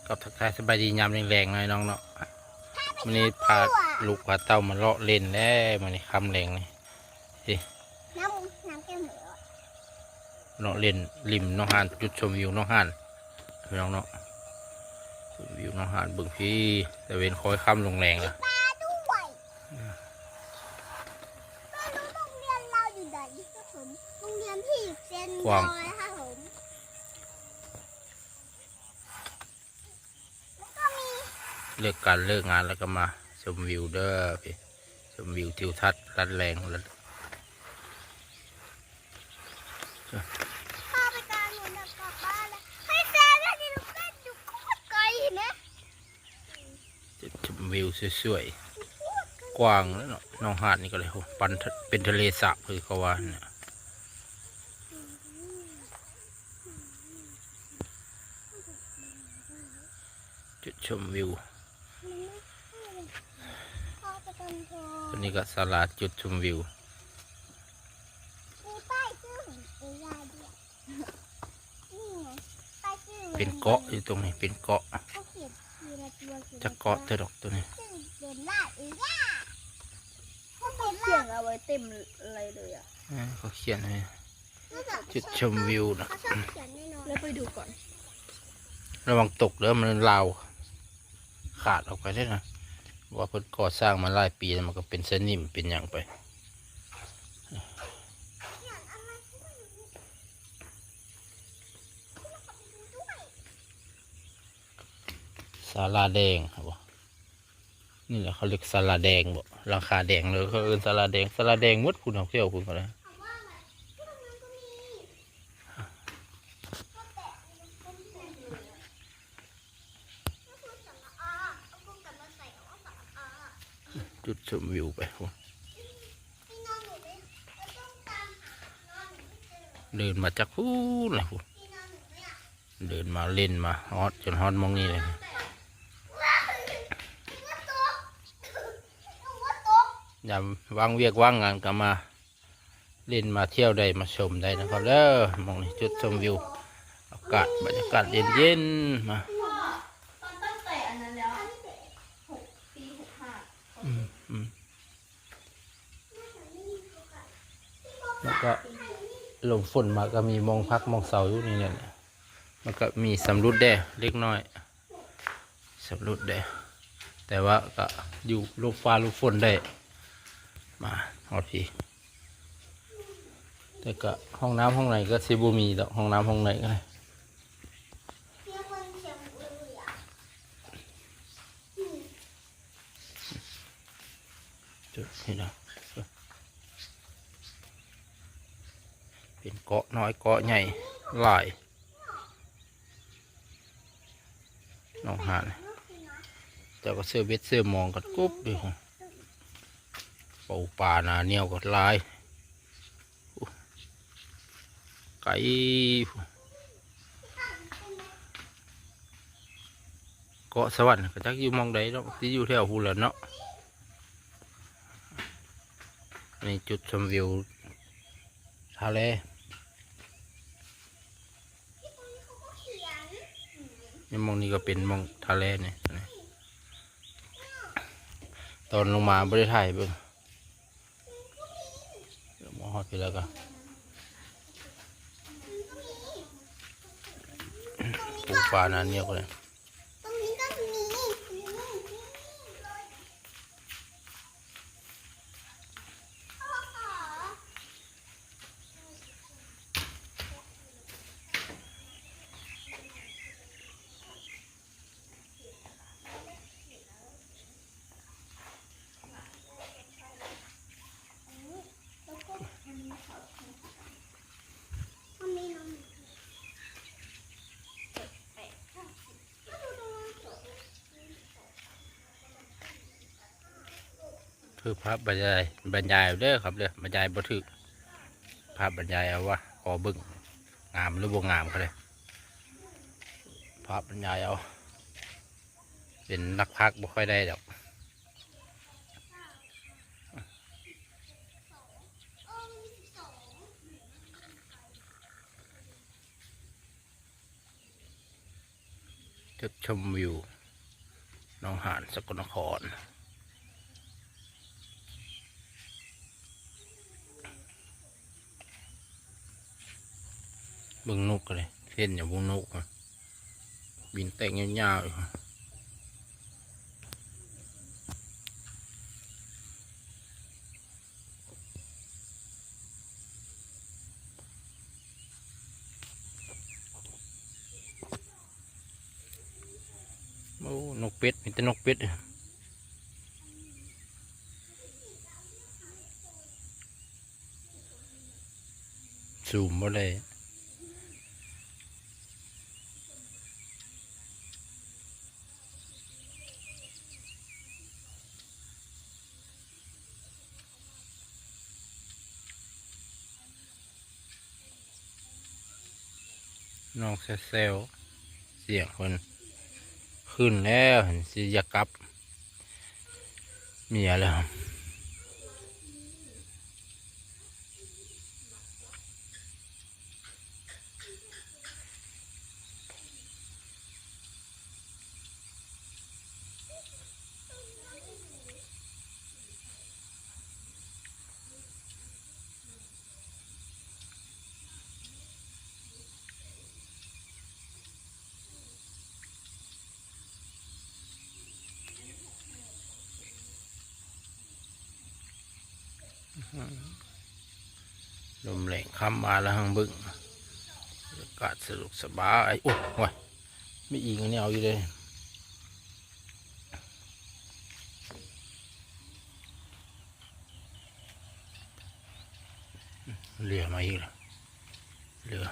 ກໍທັກທາຍສະບາຍດີຍາມແລງໆ ເນາະ ນ້ອງເນາະ. ມື້ນີ້ພາລູກພາເຕົ້າມາເລາະຫຼິ້ນແລ້ວ ມື້ນີ້ຄ່ຳແລງນີ້ ນີ້ ນ້ຳ ນ້ຳແກ້ວໝູ ເລາະຫຼິ້ນລິມໜອງຫານ ຈຸດຊົມວິວໜອງຫານ ພີ່ນ້ອງເນາະ. ຊົມວິວໜອງຫານ ເບິ່ງພີ້ ຕາເວັນຄ້ອຍຄ່ຳລົງແລງແລ້ວ. ໂຮງຮຽນທີ່ເຊັນ ກວ້າງ ດອຍ ເລີກການເລີກງານແລ້ວກໍມາຊົມວິວເດີ ພີ້ ຊົມວິວທິວທັດລັດແລງ ລັດ ພາໄປກາງໜູນກັບບ້ານແລ້ວ ໃຫ້ແຊນແລ້ວນີ້ ລູກເຫຼັ້ນຢູ່ໂຄດໄກເຫັນໄໝ? ຈຸດຊົມວິວສວຍໆ ກວ້າງເລີຍເນາະ. ໜອງຫານນີ້ກໍເລີຍ ໂອ້ ປັນ ເປັນທະເລສາບຄືເຂົາວ່າຫັ້ນນະ. ຈຸດຊົມວິວ ໂຕນີ້ກໍສາລາຈຸດຊົມວິວ ເປັນເກາະຢູ່ຕົງນີ້ ເປັນເກາະ ຈັກເກາະເທື່ອດອກໂຕນີ້. ຂຽນເອົາໄວ້ເຕັມໄລເລີຍອະ ເອີ ເຂົາຂຽນໃຫ້ ຈຸດຊົມວິວນະ. ແລ້ວໄປດູກ່ອນ ລະວັງຕົກເດີ ມັນລາວຂາດອອກໄປເດ້ນະ. ວ່າເພິ່ນກໍ່ສ້າງມາຫຼາຍປີແລ້ວ ມັນກໍເປັນສະໜິມເປັນຫຍັງໄປ. ສາລາແດງບໍ? ນີ້ແຫຼະເຂົາເອີ້ນສາລາແດງບໍ? ຫຼັງຄາແດງເລີຍ ເຂົາເອີ້ນສາລາແດງ ສາລາແດງໝົດພຸ້ນ ເຮົາທ່ຽວພຸ້ນກໍໄດ້. ຈຸດຊົມວິວໄປພຸ້ນ ເດີນມາຈາກພຸ້ນລະພຸ້ນ. ເດີນມາຫຼິ້ນມາຮອດ ຈົນຮອດໝ່ອງນີ້ເລີຍ. ຍາມວ່າງວຽກວ່າງງານກໍມາຫຼິ້ນມາທ່ຽວໄດ້ ມາຊົມໄດ້ນະຄັບເດີ. ໝ່ອງນີ້ຈຸດຊົມວິວ ອາກາດ ບັນຍາກາດເຢັນໆ ມາ ອືມ ອືມ. ແລ້ວກໍລົມຝົນມາກໍມີໝ່ອງພັກໝ່ອງເຊົາຢູ່ນີ້ແຫຼະ. ມັນກໍມີຊຳລຸດແດ່ເລັກນ້ອຍ ຊຳລຸດແດ່ ແຕ່ວ່າກໍຢູ່ຫຼົບຟ້າຫຼົບຝົນໄດ້. ມາຮອດພີ້ ແຕ່ກໍຫ້ອງນ້ຳຫ້ອງໃນກໍຊິບໍ່ມີດອກ ຫ້ອງນ້ຳຫ້ອງໃນກໍໄດ້. ຈຸດນີ້ນະ ເປັນເກາະນ້ອຍເກາະໃຫຍ່ຫຼາຍ ໜອງຫານ. ເຈົ້າກໍເສື້ອເບັດເສື້ອມອງກັນກົບຢູ່ ປູປາໜາໜຽວກໍຫຼາຍ. ໄກ ເກາະສະຫວັນກໍຈັກຢູ່ໝ່ອງໃດເນາະ ຊິຢູ່ແຖວພຸ້ນລະເນາະ. ນີ້ຈຸດຊົມວິວທະເລ ນີ້ ໝ່ອງນີ້ກໍເປັນໝ່ອງທະເລນີ້ ນີ້ ຕອນລົງມາບໍ່ໄດ້ຖ່າຍເບິ່ງ. ມາຮອດພີ້ແລ້ວກໍປູປາໜາໜຽວກໍໄດ້. ຖືກພາບບັນຍາຍ ບັນຍາຍເດີຄັບເດີ ບັນຍາຍບໍ່ຖືກ ພາບບັນຍາຍເອົາວ່າ ຂໍເບິ່ງງາມຫຼືບໍ່ງາມກໍໄດ້ ພາບບັນຍາຍເອົາ ເປັນນັກພາກບໍ່ຄ່ອຍໄດ້ດອກ. ເ ຈຸດຊົມວິວໜອງຫານ ສະກົນນະຄອນ. ເບິ່ງນົກກໍໄດ້ ເຫັນຢູ່ບໍ່ນົກ ບິນແຕກຍາວໆຢູ່. ໂອ້ ນົກເປັດ ມີແຕ່ນົກເປັດ ຊູມບໍ່ໄດ້. ນ້ອງແຊວໆ ສຽງເພິ່ນຂຶ້ນແລ້ວ ຊິຢາກກັບເມຍແລ້ວ. ລົມແລງຄ່ຳມາແລ້ວ ຮັງເບິ່ງ ອາກາດສະດວກສະບາຍ. ໂອ້ຍ ມີອີງແນວຢູ່ເດ້. ເຫຼືອມາອີກແລ້ວ ເຫຼືອ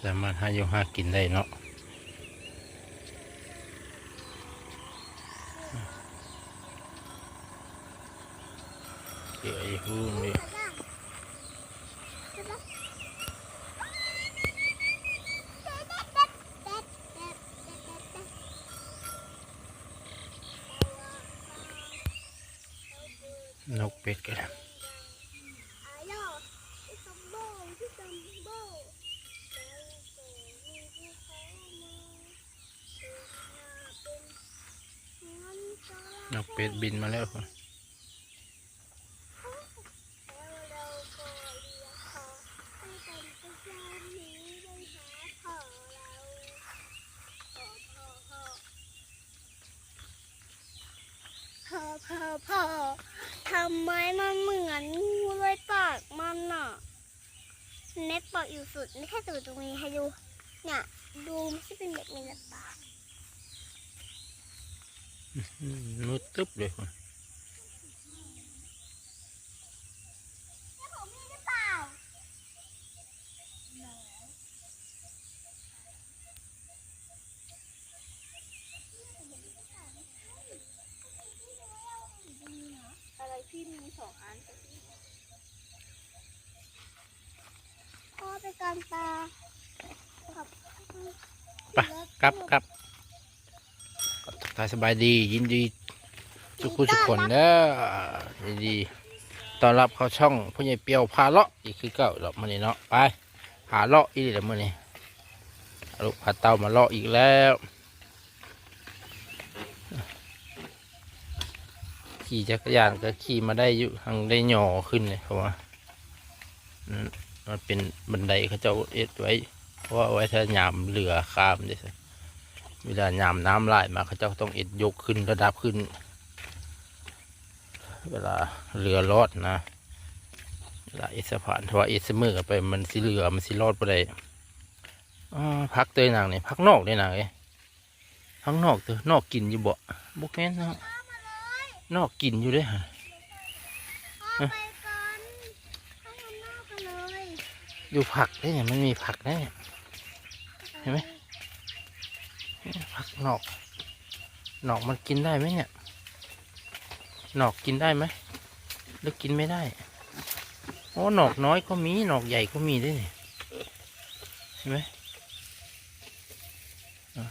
ສາມາດຫາຢູ່ຫາກິນໄດ້ເນາະ. ເອີຍ ຮູ້ນີ້ ນົກເປັດກໍໄດ້. ນົກເປັດບິນມາແລ້ວ. พ่อ พ่อ พ่อ ทำไมมันเหมือนงูเลยปากมันน่ะ เน็ตบอกอยู่สุด ไม่ใช่สุดตรงนี้ ให้ดู เนี่ย ดู ไม่ใช่เป็นแบบนี้หรือเปล่า อื้อหือ มืดตึ๊บเลยคุณ แล้วผมมีหรือเปล่า อะไรพี่มีสองอัน พ่อไปกันปลา ไป กลับ กลับ ทักทายสบายดี ยินดีทุกผู้ทุกคนเด้อ ยินดีต้อนรับเข้าช่องพ่อใหญ่เปียวพาเลาะอีกคือเก่าดอกมื้อนี้เนาะ ไป พาเลาะอีกแล้วมื้อนี้ เอาลูกพาเต้ามาเลาะอีกแล้ว ขี่จักรยานก็ขี่มาได้อยู่ หั้งได้หย่อขึ้นเลย เพราะว่า อืม มันเป็นบันไดเขาเจ้าเฮ็ดไว้ เพราะว่าไว้ถ้ายามเรือข้ามเด้ เวลายามน้ำหลายมา เขาเจ้าต้องเฮ็ดยกขึ้น ระดับขึ้น เวลาเรือลอดนะ เวลาเฮ็ดสะพาน ถ้าว่าเฮ็ดเสมอกันไป มันสิเรือ มันสิลอดบ่ได้ อ่า ผักเตยนางนี่ ผักนอกเด้นางเอ้ย ผักนอกเตย นอกกินอยู่บ่ บ่แม่นเนาะ นอกกินอยู่เด้ ฮะ พ่อไปก่อน ให้มันนอกไปเลย อยู่ผักเด้เนี่ย มันมีผักเด้เนี่ย เห็นไหม ผักนอก นอกมันกินได้ไหมเนี่ย นอกกินได้ไหม หรือกินไม่ได้ โอ้ นอกน้อยก็มี นอกใหญ่ก็มีเด้เนี่ย เห็นไหม อ่ะ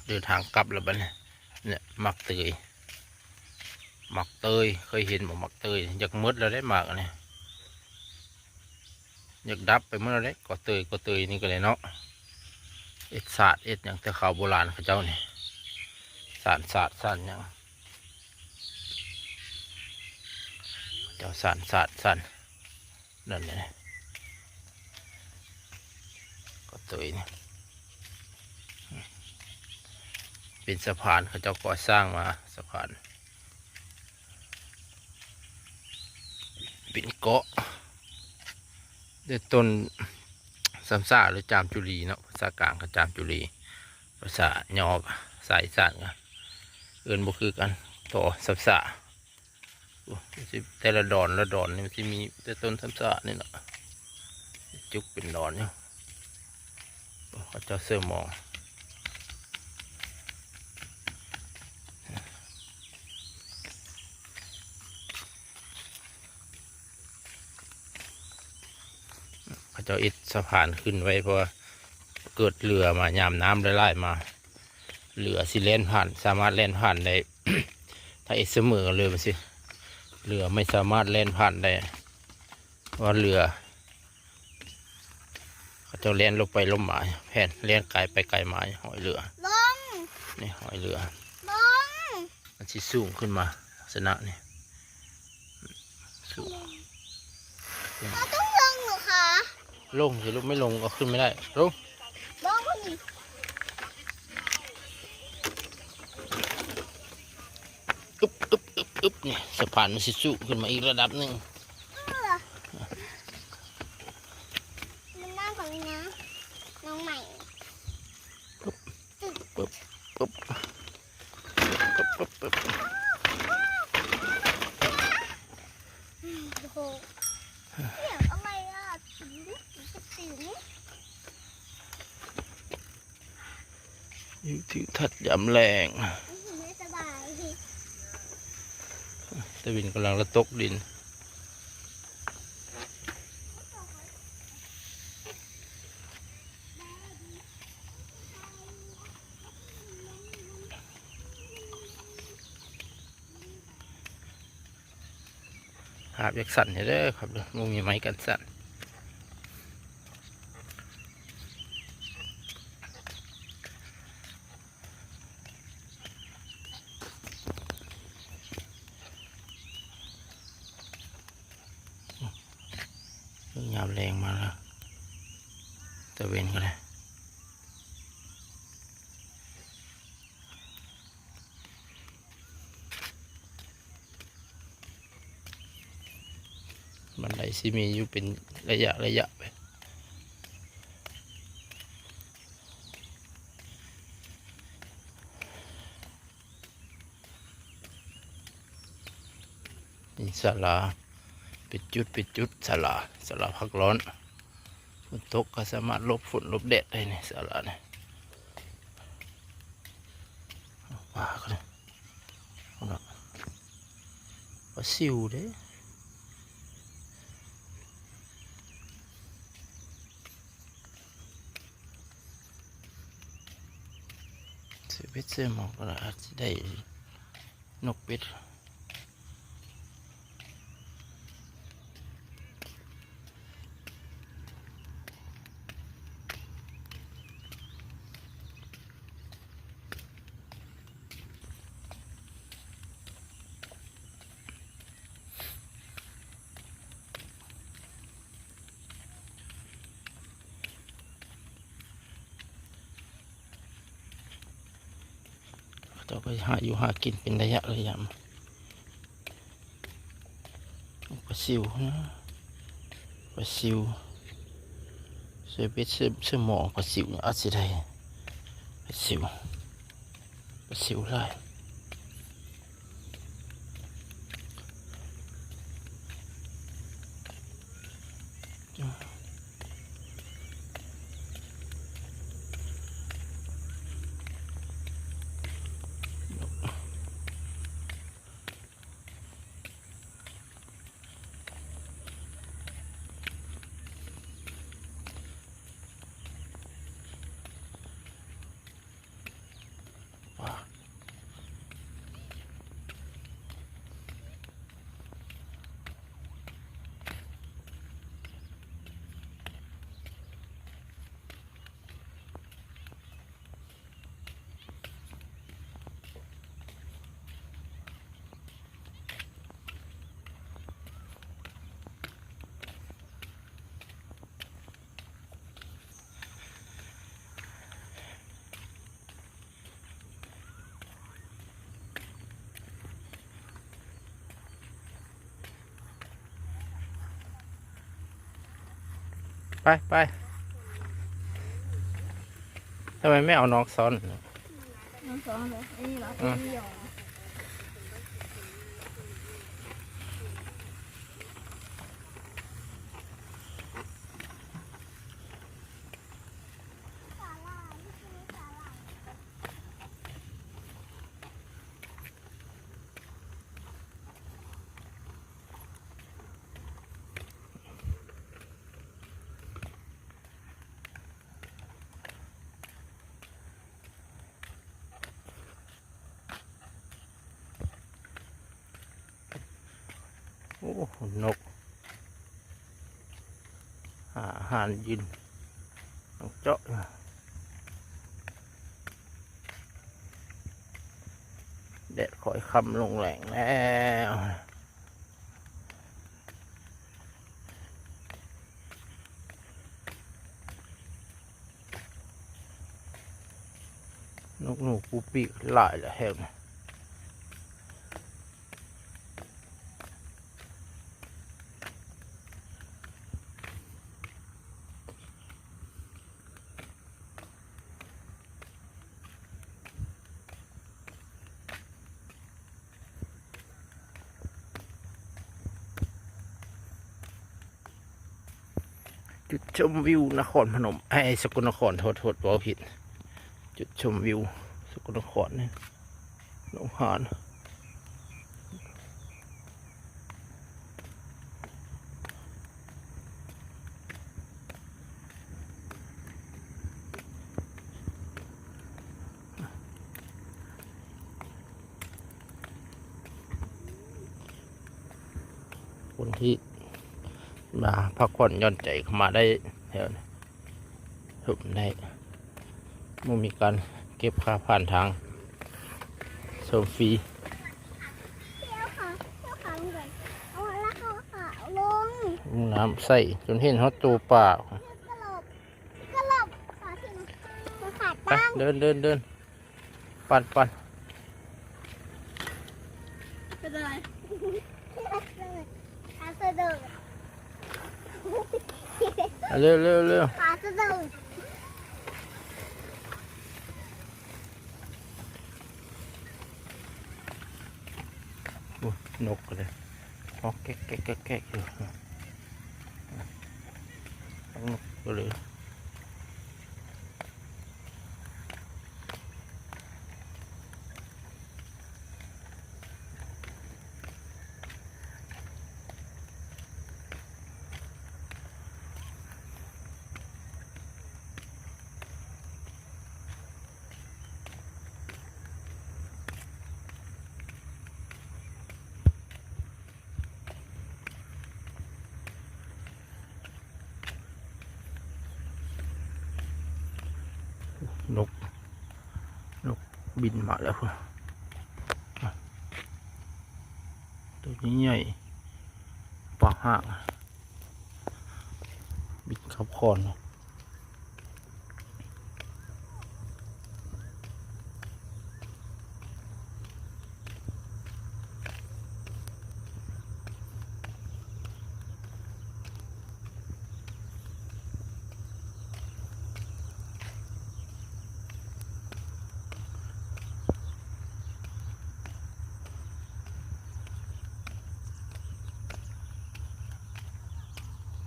ເດີນທາງກັບແລ້ວບັດນີ້. ເນີ້ຍ ໝາກເຕີຍ ໝາກເຕີຍ ເຄີຍເຫັນບໍ່ໝາກເຕີຍ? ຢາກໝົດແລ້ວເດ້ໝາກອັນນີ້ ຢາກດັບໄປໝົດແລ້ວເດ້. ກໍເຕີຍ ກໍເຕີຍນີ້ກໍໄດ້ເນາະ ເຮັດສາດເຮັດຫຍັງ ແຕ່ເຂົາໂບລານເຂົາເຈົ້ານີ້ ສານສາດສານຫຍັງ ເຈົ້າສານສາດສານ ນັ້ນແຫຼະ ກໍເຕີຍນີ້ ເປັນສະພານ ເຂົາເຈົ້າກໍ່ສ້າງມາ ສະພານ ເປັນເກາະ ແຕ່ຕົ້ນຊຳສາ ຫຼື ຈາມຈຸລີເນາະ ພາສາກາງກໍຈາມຈຸລີ ພາສາຍໍ ພາສາອີສານກໍເອີ້ນບໍ່ຄືກັນ ຕໍຊຳສາ. ໂອ້ ມັນຊິແຕ່ລະດອນລະດອນນີ້ ມັນຊິມີແຕ່ຕົ້ນຊຳສານີ້ລະ ຈຸກເປັນດອນຢູ່. ໂອ້ ເຂົາເຈົ້າເສີມມອງ ເຂົາເຈົ້າເຮັດສະພານຂຶ້ນໄວ້ ເພາະວ່າເກີດເຮືອມາ ຍາມນ້ຳຫຼາຍໆມາ ເຮືອຊິແລ່ນຜ່ານ ສາມາດແລ່ນຜ່ານໄດ້. ຖ້າເຮັດສະເໝີເລີຍ ມັນຊິ ເຮືອໄມ່ສາມາດແລ່ນຜ່ານໄດ້ ເພາະວ່າເຮືອ ເຂົາເຈົ້າແລ່ນລົງໄປລົງມາ ແຜ່ນແລ່ນໄກໄປໄກມາ ຮອຍເຮືອ ລົງ ນີ້ຮອຍເຮືອ ລົງ ມັນຊິສູງຂຶ້ນມາ ລັກສະນະນີ້ ສູງ เราต้องลงเหรอคะ ລົງຊິລູກ ໄມ່ລົງກໍຂຶ້ນໄມ່ໄດ້ ລົງ ลงคนนี้ ອຶບ ອຶບ ອຶບ ອຶບ ນີ້ ສະພານມັນຊິສູງຂຶ້ນມາອີກລະດັບໜຶ່ງ เออ มันนั่งก่อนเลยนะ น้องใหม่ ປຶບ ປຶບ ປຶບ ປຶບ ປຶບ ປຶບ โอ้โห เสียงอะไรอะ เสียง ວິวทิวทัศน์ยามแลง อื้อหือ ไม่สบาย ຕາວິນກຳລັງລະຕົກດິນ ພາບຢາກສັ່ນແທ້ເດີຄັບເດີ ບໍ່ມີໄມ້ກັນສັ່ນ. ຍາມແລງມາແລ້ວ ຕາເວັນກໍໄດ້ ມັນໄດ້ຊິມີຢູ່ເປັນໄລຍະໄລຍະໄປ. ນີ້ສາລາ ເປັນຈຸດເປັນຈຸດ ສາລາ ສາລາພັກຮ້ອນ ຝົນຕົກກໍສາມາດຫຼົບຝົນຫຼົບແດດໄດ້ນີ້ ສາລານີ້ ປາກໍໄດ້ ປາຊິວເດ້. ເສຍເບັດເສຍໝອກກໍອາດຊິໄດ້ນົກເປັດ ເຂົາເຈົ້າກໍຫາຢູ່ຫາກິນເປັນໄລຍະໄລຍະ ປາຊິວນະ ປາຊິວ ເສຍເບັດເສຍ ເສຍໝໍປາຊິວອາດຊິໄດ້ ປາຊິວ ປາຊິວຫຼາຍ. ເ ໄປ ໄປ ທຳໄມແມ່ເອົານ້ອງຊ້ອນ? ນ້ອງຊ້ອນເລີຍ ນີ້ເນາະ ອືມ ນີ້ເນາະ. ໂອ້ ນົກ ຫາອາຫານກິນ ຕ້ອງເຈາະ. ແດດຄ່ອຍຄ່ຳລົງແລ້ງແລ້ວ. ນົກໜູປູປີກຫຼາຍລະແຖວນີ້. ຈຸດຊົມວິວນະຄອນພະນົມ ເອີຍ ສະກົນນະຄອນ ໂທດ ໂທດ ເວົ້າຜິດ. ຈຸດຊົມວິວສະກົນນະຄອນນີ້ ໜອງຫານ. ຄົນທີ່ມາພັກຜ່ອນຢ່ອນໃຈກໍມາໄດ້ແຖວນີ້ ຊົມໄດ້ ບໍ່ມີການເກັບຄ່າຜ່ານທາງ ຊົມຟຣີ. ເອົາລະເອົາຂາລົງ ນ້ຳໃສຈົນເຫັນຮອດໂຕປາ. ໄປ ເດີນ ເດີນ ເດີນ ປັ່ນ ປັ່ນ ເປັນອະໄລ? ເລັວ ເລັວ ເລັວ. ໂອ້ ນົກກໍເລີຍຮ້ອງແກ໊ກໆໆໆຢູ່ ນົກກໍເລີຍ. ນົກ ນົກບິນມາແລ້ວພຸ້ນ ໂຕໃຫຍ່ໆ ປາຫາກ ບິນຂັບຄອນ.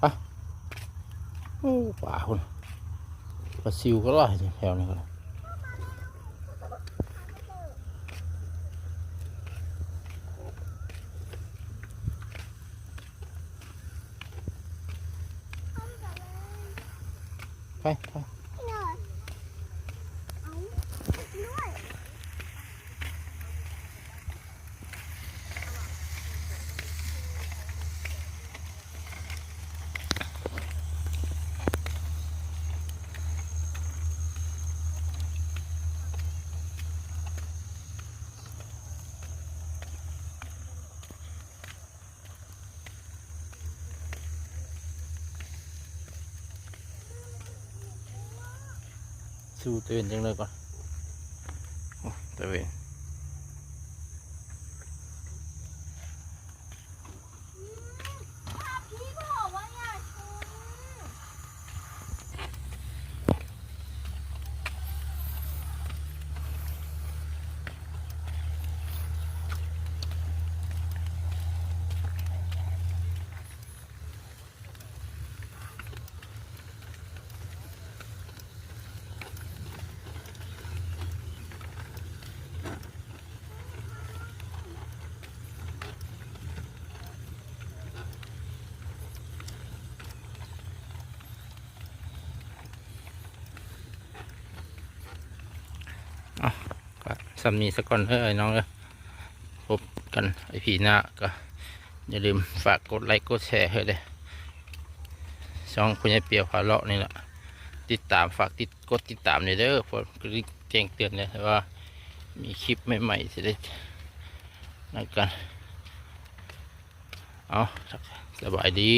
ໄປ ໂອ້ ປາພຸ້ນ ປາຊິວກໍຫຼາຍແຖວນີ້ກໍໄດ້. ໄປ ໄປ. ສູ້ຕາເວັນຈັກໜ້ອຍກ່ອນ ໂອ້ ຕາເວັນ. ອືມ ພາບທີ່ບອກວ່າຢ່າຊູ. ສ່ຳນີ້ສາກ່ອນເດີອ້າຍນ້ອງເດີ ພົບກັນອີພີໜ້າ ກໍຢ່າລືມຝາກກົດໄລກົດແຊໃຫ້ເດີ ຊ່ອງພໍ່ໃຫຍ່ປຽວພາເລາະນີ້ແຫຼະ ຕິດຕາມ ຝາກຕິດ ກົດຕິດຕາມແດ່ເດີ ເພື່ອແຈ້ງເຕືອນແດ່ວ່າມີຄລິບໃໝ່ໆ ຊິໄດ້ນັ້ນກັນ ເອົາ ສະບາຍດີ.